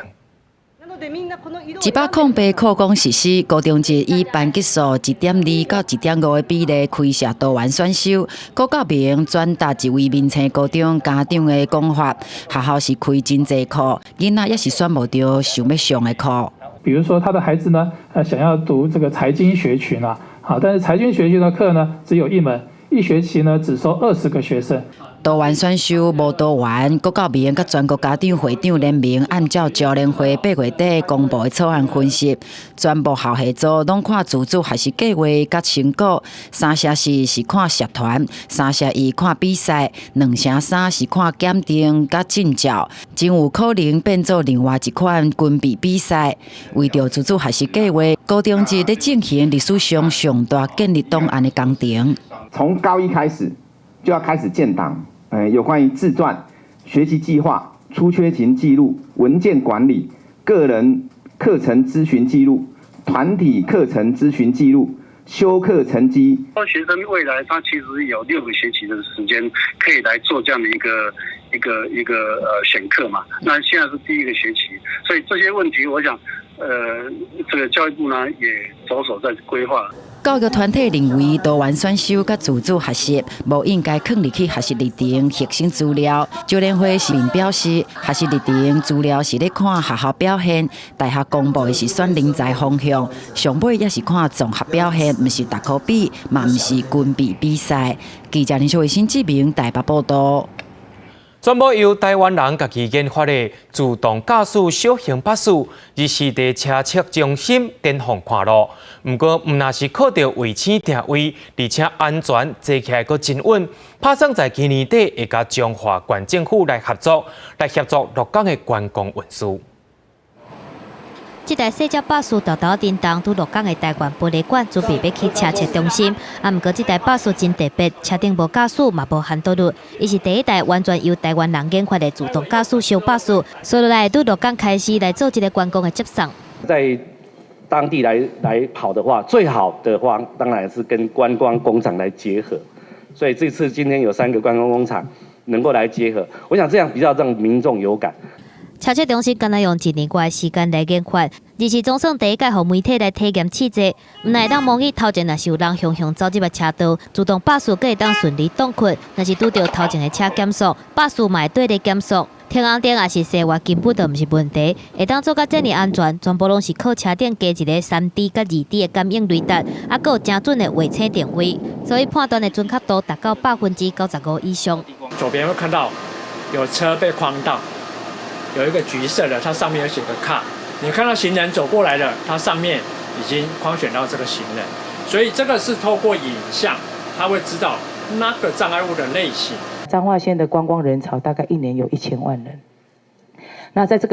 S2: 108課綱實施，高中職以班級數1.2到1.5的比例開設多元選修。郭教明轉達一位民生高中家長的講法：學校是開真濟課，囡仔也是選無著想欲上的課。
S4: 比如說，他的孩子呢，想要讀這個財經學群啊，好，但是財經學群的課呢，只有一門，一學期呢只收20個學生。
S2: 多元選修無多元，郭教明佮全國家長會長聯盟按照招聯會8月底公布的草案分析，全部校系組攏看自主學習計劃佮成果，3成4是看社團，3成1看比賽，2成3是看檢定佮證照，真有可能變做另外一款軍備比賽。為著自主學習計劃，高中職咧進行歷史上上大建立檔案的工程。
S5: 從高一開始就要開始建檔。有關於自傳、學習計劃、出缺勤記錄、文件管理、個人課程諮詢記錄、團體課程諮詢記錄、修課成績。
S10: 學生未來他其實有6個學期的時間可以來做這樣的一個選課嘛。那現在是第一個學期，所以這些問題，我想，這個教育部呢也着手在規劃。
S2: 教育團體認為多元選修佮自主學習無應該囥入去學習歷程核心資料。招聯會是表示，學習歷程資料是咧看學校表現，大學公布的是選人才方向，上尾也是看綜合表現，毋是逐科比，嘛毋是軍備比賽。記者林秀慧新志明台北報道。
S1: 全部由台灣人家己研發的自動駕駛小型巴士，日時佇車測中心展放看路。毋過，毋若是靠著衛星定位，而且安全，坐起來閣真穩。拍算在今年底會佮彰化縣政府來合作，來協助鹿港的觀光運輸。
S23: 這台細隻巴士沓沓叮當，佇鹿港的台灣玻璃館準備欲去車測中心。啊，毋過這台巴士真特別，車頂無駕駛嘛無 handle，伊是第一台完全由台灣人研發的自動駕駛小巴士。所以來佇鹿港開始來做這個觀光的接送。
S24: 在當地來跑的話，最好的話當然是跟觀光工廠來結合。所以這次今天有三個觀光工廠能夠來結合，我想這樣比較讓民眾有感。
S23: 車測中心敢若用一年外的時間來研發，而是總算第一屆予媒體來體驗試坐，毋但會當模擬頭前若是有人雄雄走入來車道，自動巴士閣會當順利擋開；若是拄著頭前的車減速，巴士嘛會綴咧減速。停紅燈抑是西活根本就毋是問題，會當做甲遮爾安全，全部攏是靠車頂加一个3D佮2D 的感應雷達，啊，閣有精準的衛星定位，所以判斷的準確度達到95%以上。
S25: 左邊會看到有車被框到。有一個橘色的，它上面有寫個 car。你看到行人走過來了，它上面已經框選到這個行人，所以這個是透過影像，它會知道那個障礙物的類型。
S27: 彰化縣的觀光人潮大概一年有1000萬人。那在這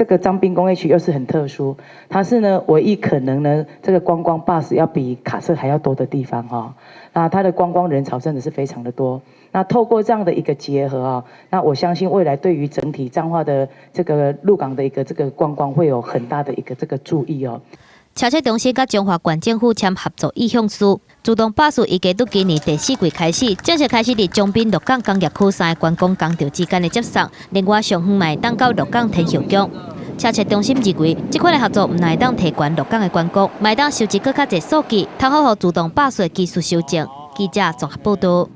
S27: 個彰濱工業區又是很特殊，它是呢唯一可能呢這個觀光巴士要比卡車還要多的地方哈。那它的觀光人潮真的是非常的多。那透過這樣的一個結合啊，那我相信未來對於整體彰化的這個鹿港的一個這個觀光會有很大的一個這個助益哦。
S23: 車測中心佮彰化縣政府簽合作意向書，自動巴士預計佇今年第四季開始，正式開始佇彰濱鹿港工業區三个觀光工場之間的接送。另外上遠嘛會當到鹿港天后宮。車測中心認為，這款的合作毋但會當提懸鹿港的觀光，嘛會當收集閣較濟數據，通好予自動巴士的技術修正。記者綜合報導。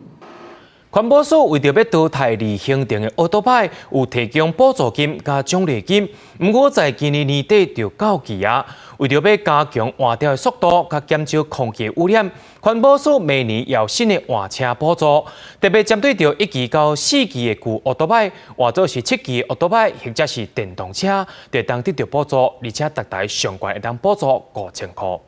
S1: 環保署為著欲淘汰離行程的歐多擺，有提供補助金佮獎勵金。毋過在今年年底就到期啊。為著欲加強換掉的速度，佮減少空氣污染，環保署明年有新的換車補助，特別針對著一期到四期的舊歐多擺，換做是七期歐多擺，或者是電動車，就會當得著補助，而且逐台上懸會當補助5000箍。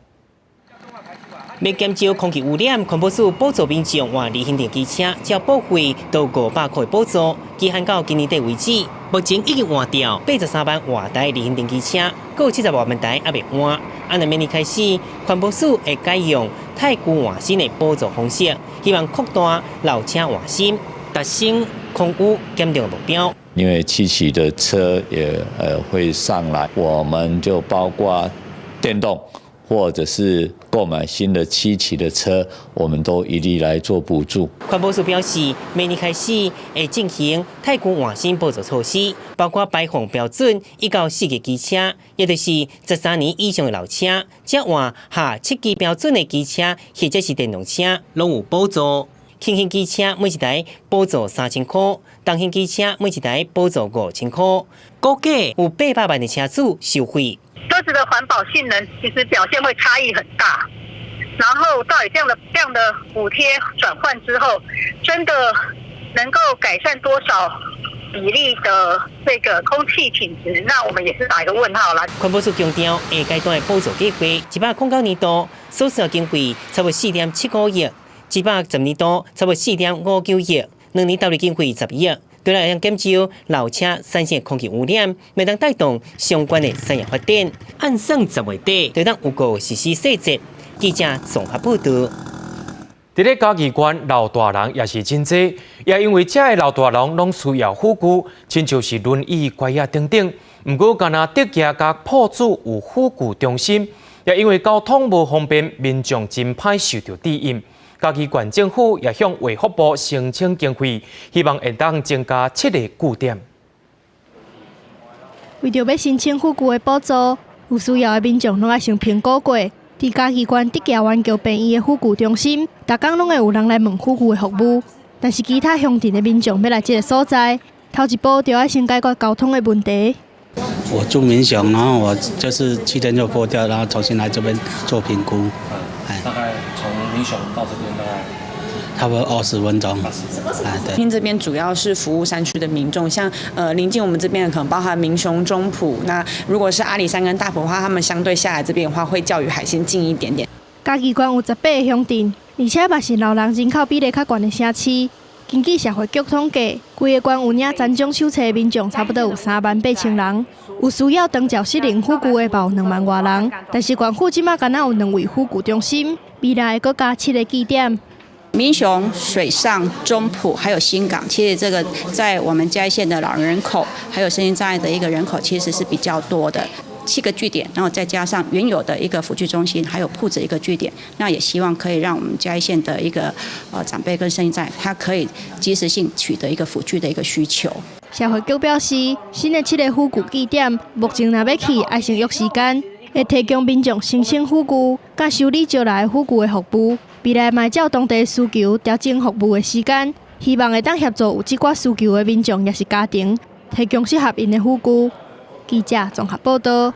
S13: 欲減少空氣污染，環保署補助民眾換離行電機車，只要報廢都500塊補助，期限到今年底為止。目前已經換掉83萬外台離行電機車，閣有70外萬台猶未換。啊，若明年開始，環保署會改用汰舊換新的補助方式，希望擴大老車換新，達成空污減量目標。
S28: 因為七期的車也會上來，我們就包括電動
S6: 或者是購買新的七期的車，我們都一律來做補助。
S13: 環保署表示，明年開始會進行汰舊換新補助措施，包括排放標準一到四級機車，也就是13年以上的老車，才換下七級標準的機車或者是電動車，攏有補助。輕型機車每一台補助3000箍，重型機車每一台補助5000箍，估計有800萬的車主受惠。
S7: 車子的環保性能其實表現會差異很大，然後到底這樣的補貼轉換之後，真的能夠改善多少比例的這個空氣品質？那我們也是打一個問號啦。
S13: 環保署強調，下階段的補助計劃，109年度所需經費差不多4.75億。110年度差不多4.59億，2年投入經費10億，對來減少老車產生空氣污染，會當帶動相關的產業發展。按算10月底，就當有個實施細節。記者綜合報導。
S1: 佇咧嘉義縣老大人也是真濟，也因為遮的老大人攏需要輔具，親像是輪椅、拐仔等等。毋過，干焦竹崎佮朴子有輔具中心，也因為交通無方便，民眾真歹受著指引。嘉義縣政府也向衛福部申請經費，希望會當增加七個據點。
S8: 為著欲申請輔具的補助，有需要的民眾攏愛先評估過。佇嘉義縣竹崎灣橋病院的輔具中心，逐工攏會有人來問輔具的服務。但是其他鄉鎮的民眾欲來這个所在，頭一步就愛先解決交通的問題。
S9: 我住民雄，然後我就是7天就撥掉，然後重新來這邊做評估。
S11: 大概從民雄到這邊大概
S9: 差不多20分鐘。哎，對。
S14: 因這邊主要是服務山區的民眾，像鄰近我們這邊可能包含民雄、中埔。那如果是阿里山跟大埔的話，他們相對下來這邊的話，會較於海線近一點點。
S8: 嘉義縣有18個鄉鎮，而且嘛是老人人口比例較懸的城市。根據社會局統計，規个縣有領殘障手冊的民眾差不多有3萬8千人，有需要長照失能輔具的嘛有2萬外人。但是縣府這馬干焦有兩位輔具中心，未來會閣加七个據點。
S26: 民雄、水上、中埔還有新港，其實這個在我們嘉義縣的老人人口，還有身心障礙的一個人口，其實是比較多的。七個據點，然後再加上原有的一個輔具中心，還有朴子一個據點，那也希望可以讓我們嘉義縣的一個長輩跟身心障礙，他可以及時性取得一個輔具的一個需求。
S8: 社會局表示，新的七个輔具據點，目前若欲去，愛先約時間，會提供民眾申請輔具，佮修理招來輔具的服務。未來嘛會照當地需求調整服務的時間，希望會當協助有這寡需求的民眾，抑是家庭，提供適合𪜶的輔具。記者綜合報導。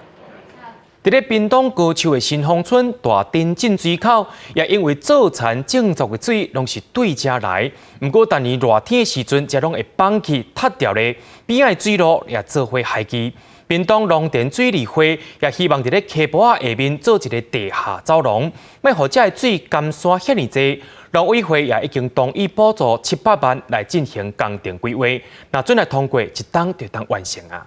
S1: 佇咧屏東高樹的新豐村大墩進水口，也因為做田種作的水攏是對遮來，毋過逐年熱天的時陣，遮攏會崩去塌掉咧，邊仔的水路也做伙害去。屏東農田水利會也希望佇咧溪埔仔下面做一个地下走廊，莫予遮的水乾沙遐爾濟。農委會也已經同意補助700萬來進行工程規劃，若準來通過，一冬就當完成啊。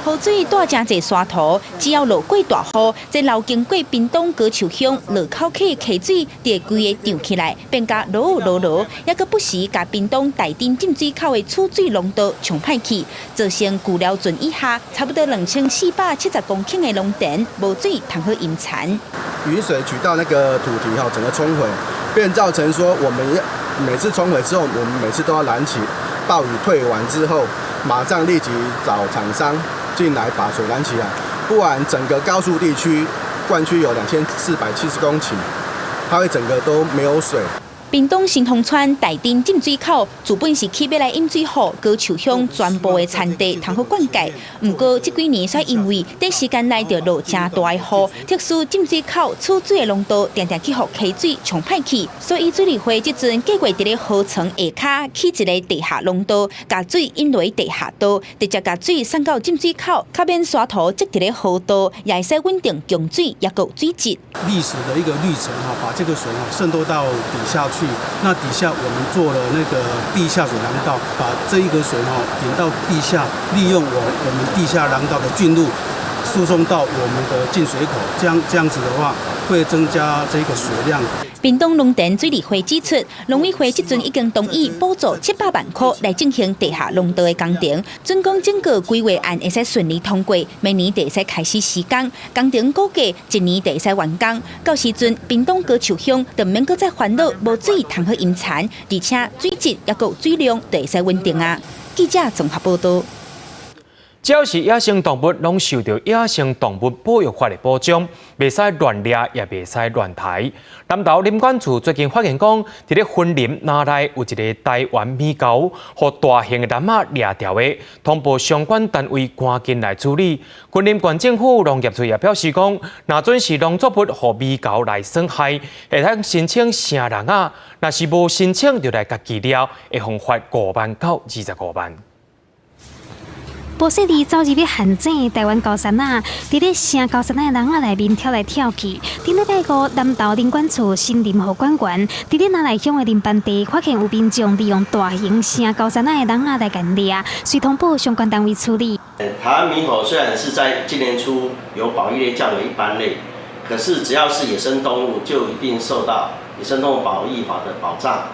S12: 雨水帶誠濟沙土，只要落過大雨，這流經過屏東高樹鄉螺口溪溪水就會規个漲起來，變甲落落落，猶閣不時共屏東大墩進水口的儲水廊道沖歹去，造成舊寮圳以下差不多2470公頃的農田無水通好淹田。
S28: 雨水渠道那個土堤哈，整個沖毀，變造成說我們每次沖毀之後，我們每次都要攔起，暴雨退完之後，馬上立即找廠商進來把水攔起來，不然整個高樹地區灌區有2470公頃，它會整個都沒有水。
S12: 屏東新豐村大墩進水口，原本是起欲來引水予高樹鄉全部的田地通好灌溉。毋過這幾年卻因為短時間內就落誠大的雨，特殊進水口儲水的廊道定定去予溪水沖歹去，所以水利會這陣計劃佇咧河床下跤起一个地下廊道，共水引落地下道，直接共水送到進水口，較免沙土積佇咧河道，也會使穩定供水，抑閣有水質。
S29: 歷史的一個歷程哈，把這個水哈滲透到底下去。那底下我們做了那個地下水廊道，把這一個水哈引到地下，利用我們地下廊道的進入，輸送到我們的進水口，這樣子的話，會增加這個水量。
S12: 屏東農田水利會指出，農委會這陣已經同意補助700萬塊來進行地下廊道的工程，準講整個規劃案會使順利通過，明年就會使開始施工，工程估計一年就會使完工。到時陣，屏東高樹鄉就毋免閣再煩惱無水通好飲田，而且水質抑閣水量就會使穩定啊。記者綜合報道。
S1: 只要是野生動物，攏受著野生動物保育法的保障，袂使亂掠，也袂使亂刣。南投林管處最近發現講，佇咧雲林林內有一个台灣獼猴，予大型的蜆仔掠著的，通報相關單位趕緊來處理。雲林縣政府農業處也表示講，若準是農作物予獼猴來損害，會當申請生籠仔，若是無申請，就來家己掠，會予罰5萬到25萬。
S3: 無細膩走入去陷阱，台灣高山仔，佇咧城高山仔的籠仔內面跳來跳去。頂禮拜五，南投林管處森林護管員佇咧林內鄉的林班地，發現有民眾利用大型城高山仔的籠仔來共掠，隨通報相關單位處理。
S15: 台灣獼猴雖然是在今年初由保育類降為一般類，可是只要是野生動物，就一定受到野生動物保育法的保障，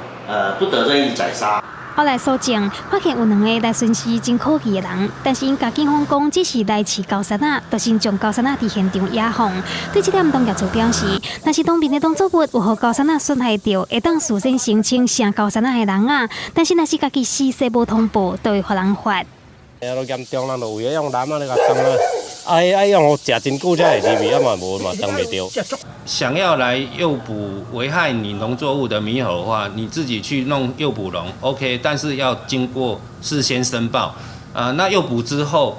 S15: 不得任意宰殺。
S3: 後來搜證，發現有兩个來巡視真可疑的人，但是𪜶共警方講只是來飼高山仔，就先將高山仔佇現場野放。對這點，農業處表示，若是當面的農作物有予高山仔損害著，會當事先申請城高山仔的籠仔，但是若是家己私設無通報，就會予人罰。
S16: 欸，都嚴重，人就為了用籃仔咧共裝啊，愛愛用予食真久才會入去，啊嘛無嘛裝袂著。
S17: 想要來誘捕危害你農作物的獼猴的話，你自己去弄誘捕籠，OK，但是要經過事先申報。那誘捕之後，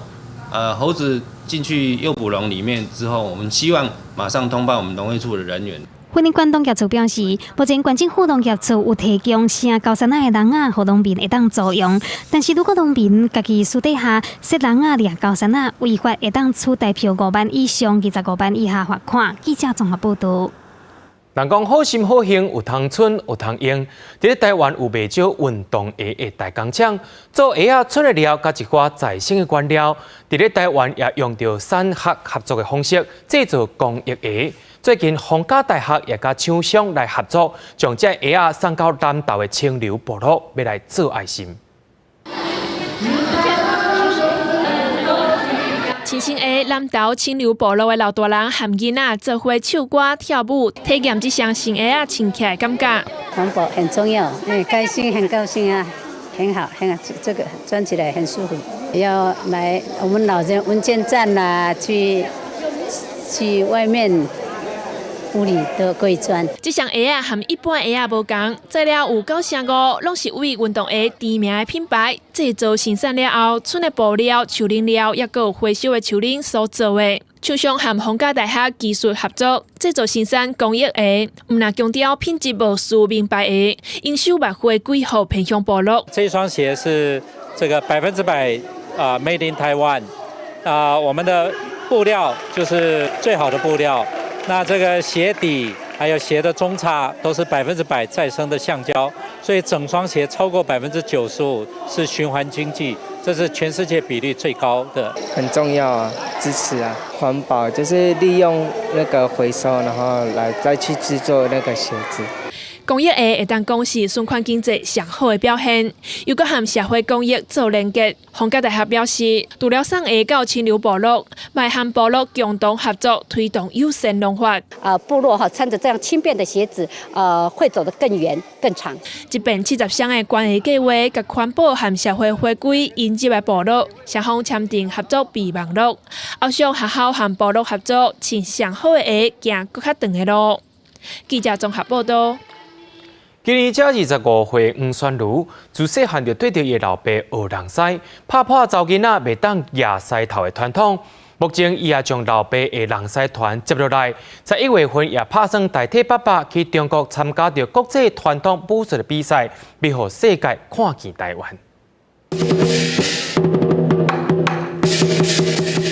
S17: 猴子進去誘捕籠裡面之後，我們希望馬上通報我們農業處的人員。
S3: 雲林縣農業處表示，目前縣政府農業處有提供城高山仔的籠仔，予農民會當租用。但是如果農民家己私底下設籠仔掠高山仔，違法會當處台票5萬以上25萬以下罰款。記者綜合報道。
S1: 人講好心好行有通穿有通用，佇咧台灣有袂少運動鞋的代工廠，做鞋仔出的料佮一寡再生的原料，佇咧台灣也用著產學合作的方式製造公益鞋。最近，逢甲大學也佮廠商來合作，將這鞋仔送到南投的清流部落，欲來做愛心。
S18: 穿新鞋南投清流部落的老大人和囡仔做伙唱歌跳舞，體驗這雙新鞋仔穿起來感覺。
S19: 環保很重要，很開心，很高興啊，很好，很好，這個穿起來很舒服。要來我們老人文健站啦，去外面屋裡都可以穿。
S18: 這雙鞋仔和一般鞋仔無仝，材料有95%攏是為運動鞋知名的品牌製造生產了後，賰的布料、樹奶料，抑閣有回收的樹奶所做的。廠商和逢甲大學技術合作，製造生產公益鞋，毋但強調品質無輸名牌鞋，營收嘛會歸予偏鄉部落。
S20: 這雙鞋是這個100%啊，Made in Taiwan 啊，我們的布料就是最好的布料。那這個鞋底還有鞋的中叉都是100%再生的橡膠，所以整雙鞋超過95%是循環經濟，這是全世界比例最高的。
S21: 很重要啊，支持啊，環保就是利用那個回收，然後來再去製作那個鞋子。
S18: 公益鞋會當講是循環經濟上好的表現，又閣和社會公益做連結。逢甲大學表示，除了送鞋到清流部落，嘛和部落共同合作推動友善農法。
S22: 部落哈穿着這樣輕便的鞋子，會走得更遠更長。
S18: 這遍70雙的捐鞋計畫，共環保和社會回歸引入的部落，雙方簽訂合作備忘錄，後續學校和部落合作，穿上好的鞋，行閣較長的路。記者綜合報道。
S1: 今年才25歲，黃宣如自細漢就綴著伊的老爸學籠師，拍破查某囡仔袂當夯獅頭的傳統。目前，伊也將老爸的籠師團接落來，在1月份也拍算代替爸爸去中國參加著國際傳統武術的比賽，欲予世界看見台灣。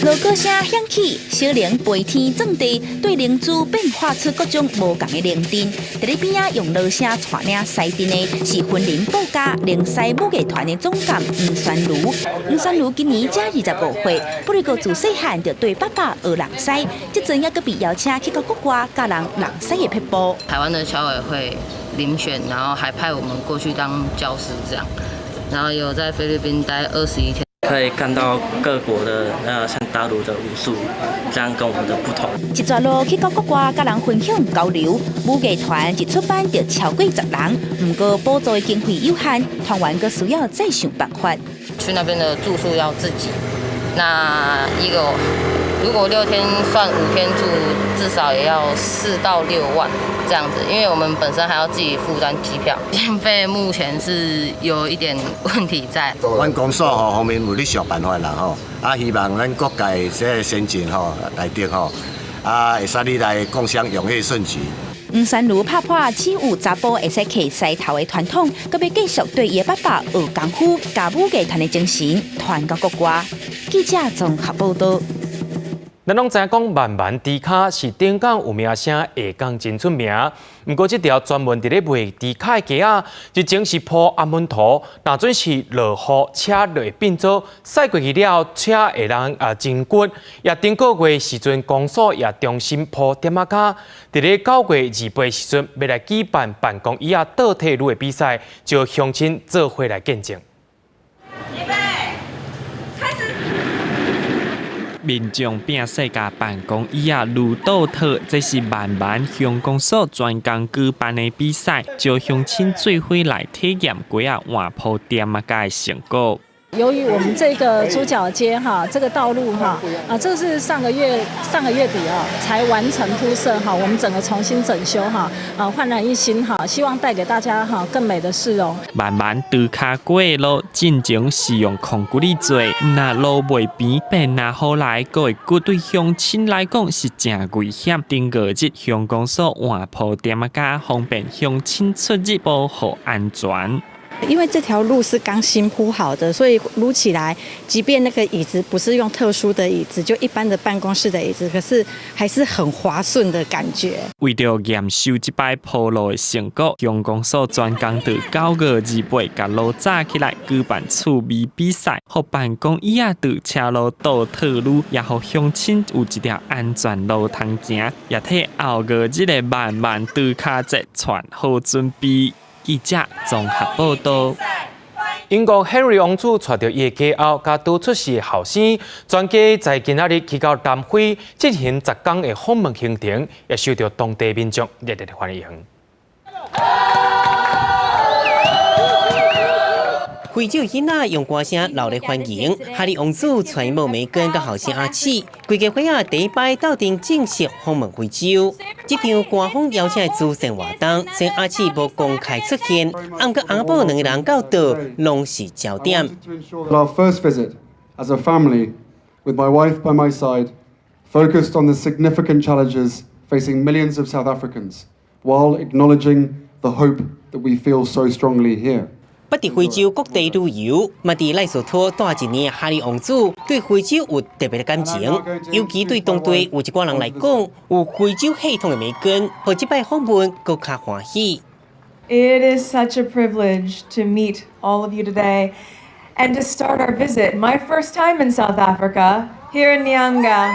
S12: 羅鼓聲響起，小靈飛天鑽地，對靈珠變化出各種無仝的靈陣。佇咧邊仔用鑼聲帶領獅陣的是雲林布家靈獅武藝團的總監黃宣如。黃宣如今年才25歲，不過自細漢就綴爸爸學人獅，這陣猶閣被邀請去到國外教人人獅的撇步。
S2: 台灣的僑委會遴選，然後還派我們過去當教師，這樣，然後有在菲律賓待21天。
S4: 可以看到各國的，像大陸的武術，這樣跟我們的不同。
S12: 這逝路去到國外，佮人分享交流，武藝團一出班就超過10人，毋過補助的經費有限，團員閣需要再想辦法。
S2: 去那邊的住宿要自己，那一個如果6天算5天住，至少也要4到6萬這樣子，因為我們本身還要自己負擔機票，經費目前是有一點問題在。
S5: 阮公所吼方面有咧想辦法啦吼，啊希望咱各界這個先進吼來得吼，啊會使你來共襄榮幸盛舉。
S12: 黃山如拍破只有查埔會使騎獅頭的傳統，閣欲繼續綴伊的爸爸學功夫，共武藝團的精神傳到國外。記者綜合報道。
S1: 咱攏知影講，萬巒豬跤是頂港有名聲，下港真出名。毋過，這條專門佇咧賣豬跤的街仔，日前是鋪阿門塗，若準是落雨，車就會變做駛過去了，車會當啊真骨。也頂個月時陣，公所也重新鋪店仔跤。佇咧9月28時陣，欲來舉辦辦公椅仔倒退嚕的比賽，就鄉親做伙來見證。
S6: 預備，開始。
S10: 民眾拚勢共辦公椅仔攄倒退，這是萬巒鄉公所專工舉辦的比賽，招鄉親做伙來體驗街仔換鋪店仔跤的成果。
S23: 由於我們這個豬腳街哈，這個道路哈，啊，這是上個月底啊才完成鋪設哈，我們整個重新整修哈，啊，煥然一新哈，希望帶給大家哈更美的市容。
S10: 萬巒豬跤過路進前是用空骨力做，若路袂平，變若雨來，閣會骨對鄉親來講是誠危險。頂個日鄉公所換鋪店仔跤，方便鄉親出入，保護安全。
S24: 因為這條路是剛新鋪好的，所以擼起來，即便那個椅子不是用特殊的椅子，就一般的辦公室的椅子，可是還是很滑順的感覺。
S10: 為著驗收這擺鋪路的成果，鄉公所專工佇9月28共路紮起來，舉辦趣味比賽，予辦公椅仔佇車路倒退嚕，也予鄉親有一條安全路通行，也替後五日的萬巒豬跤節傳好準備。記者綜合報道。
S1: 英國 Henry 王子帶著伊的家后，佮拄出世的後生，全家在今仔日去到南非進行10工的訪問行程，也受到當地民眾熱烈的歡迎。
S13: 非洲囡仔用歌聲熱烈歡迎，哈利王子揣某梅根佮後生阿鼠，規家伙仔第一擺鬥陣正式訪問非洲。這場官方邀請的慈善活動，雖然阿鼠無公開出現，毋過翁某兩个人到佗攏是焦點。
S25: Our first visit as a family, with my wife by my side, focused on the significant challenges facing millions of South Africans, while acknowledging the hope that we feel so strongly here.
S13: 捌佇非洲各地旅遊，嘛佇萊索托蹛一年的哈利王子對非洲有特別的感情，尤其對當地有一寡人來講，有非洲血統的梅根，予這擺訪問閣較歡喜。
S27: It is such a privilege to meet all of you today and to start our visit. My first time in South Africa, here in Nyanga.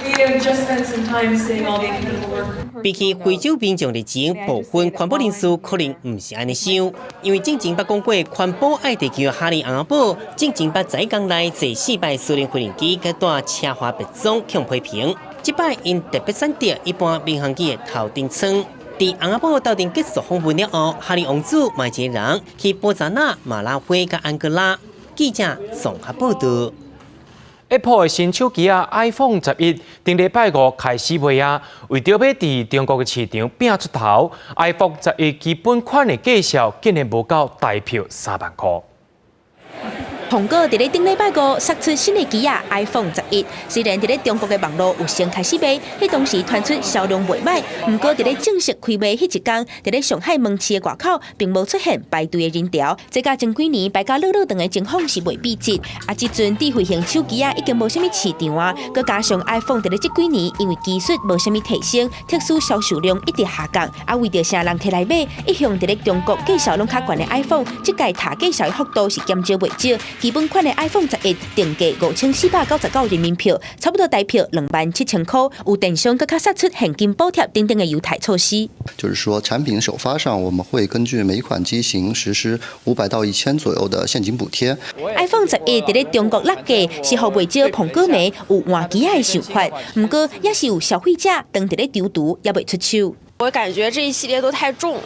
S27: We have just spent some time seeing all the incredible work.
S13: 比起非洲民眾熱情，部分環保人士可能毋是按呢想，因為進前捌講過環保愛地球的哈利翁仔某，進前捌十一工內坐四擺私人飛行機，佮帶奢華別莊予批評。這擺𪜶特別選擇一般民航機的頭等艙。佇翁仔某鬥陣結束訪問了後，哈利王子嘛一个人去波札那、馬拉維佮安哥拉。記者綜合報道。
S1: Apple 的新手機仔 iPhone 11，頂禮拜五開始賣啊！為著欲佇中國的市場拚出頭，iPhone 十一基本款的價數竟然無夠台票3萬箍。
S12: 蘋果佇咧頂禮拜五釋出新的機仔 iPhone 11，雖然佇咧中國的網路有先開始賣，彼當時傳出銷量袂䆀，毋過佇咧正式開賣彼一工，佇咧上海門市的外口並無出現排隊的人潮。這佮前幾年排甲落落長的情況是袂比這。啊，這陣智慧型手機仔已經無啥物市場啊，閣加上 iPhone 佇咧這幾年因為技術無啥物提升，特殊銷售量一直下降。啊，為著啥人提來買，一向佇咧中國價數攏較懸的 iPhone，這屆提價數的幅度是減少袂少。基本款的 iPhone 十一定價5499人民幣，差不多台幣27,000箍。有電商閣較釋出現金補貼等等的優待措施。
S7: 就是說，產品首發上，我們會根據每款機型實施500到1000左右的現金補貼。
S12: iPhone 十一佇咧中國落架，是予袂少蘋果迷有換機仔的想法。毋過，也是有消費者當佇咧躊躇，猶未出手。
S8: 我感覺這一系列都太重了。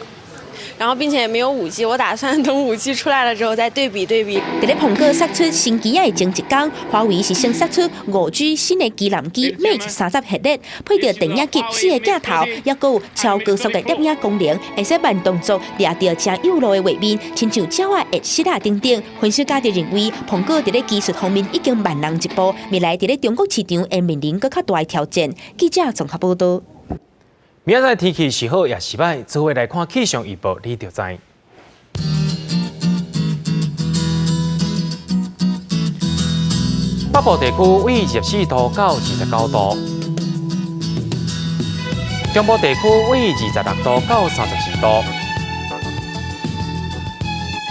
S8: 然後並且也沒有5G，我打算等5G 出來了之後再對比對比。
S12: 佇咧蘋果釋出新機仔的前一工，華為是先釋出5G 新的旗艦機 Mate 30系列，配著電影級四个鏡頭，猶閣有超高速的攝影功能，會使慢動作掠著誠幼路的畫面，親像鳥仔會失啊等等。分析家就認為，蘋果佇咧技術方面已經慢人一步，未來佇咧中國市場會面臨閣較大的挑戰。記者綜合報導。
S1: 明仔載天氣是好抑是䆀，做伙來看氣象預報，你就知。北部地區為24度到29度，中部地區為26度到34度，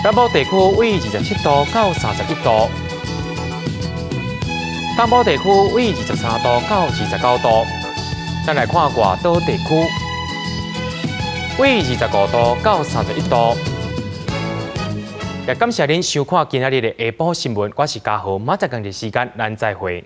S1: 南部地區為27度到31度，東部地區為23度到29度。咱來看外島地區，為25度到31度。也感謝恁收看今仔日的下晡新聞，我是嘉豪，明仔載仝一時間，咱再會。